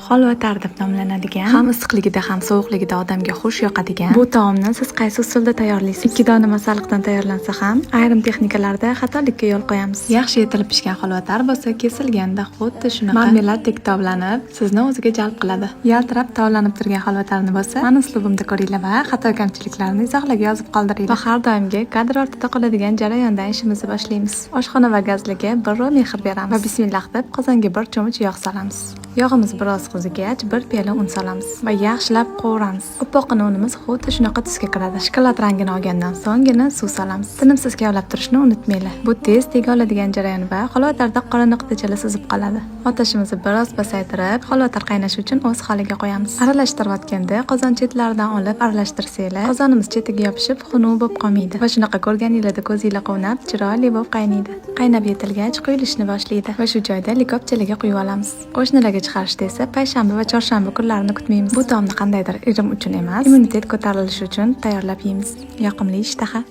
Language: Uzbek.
Holvatar deb nomlanadigan, ham issiqligida, ham sovuqligida odamga xush yoqadigan bu taomni siz qaysi usulda tayyorlaysiz? Ikki dona masalliqdan tayyorlansa ham, ayrim texnikalarda xatolikka yo'l qo'yamiz. Yaxshi yetilib pishgan holvatar bo'lsa, kesilganda xuddi shunaqa marmeladdek tovlanib, sizni o'ziga jalb qiladi. Yaltirab tovlanib turgan holvatarni bo'lsa, mani uslubimda ko'ringlar va xato kamchiliklarni izohlarga yozib qoldiringlar. Va har doimgi kadr ortida qoladigan jarayondan ishimizni boshlaymiz. Oshxona va gazliga bir mehr beramiz va bismillah deb qozonga bir cho'mich yog' solamiz. Yog'imiz biroz qizigach, bir piyola un solamiz va yaxshilab qovuramiz. Oppoqqina unimiz xuddi shunaqa tusga kiradi. Shokolad rangini olgandan so'nggina suv solamiz. Tinimsiz kavlab turishni unutmanglar. Bu tez tega oladigan jarayon va holvatarda qora nuqtachalar suzib qoladi. Otashimizni biroz pasaytirib, holvatar qaynashi uchun o'z holiga qo'yamiz. Aralashtirayotganda qozon chetlaridan olib aralashtirsanglar, qozonimiz chetiga yopishib, xunuk bo'lib qolmaydi va shunaqa ko'rganinglarda ko'zinglar quvnab, chiroyli bo'lib qaynaydi. Qaynab yetilgach, quyilishni boshlaydi va shu joyda likopchalarga quyib olamiz. Qo'shnilarga chiqarishda esa payshanba va chorshanba kunlarini kutmaymiz. Bu taomni qandaydir irim uchun emas, immunitet ko'tarilishi uchun tayyorlab yeymiz. Yoqimli ishtaha.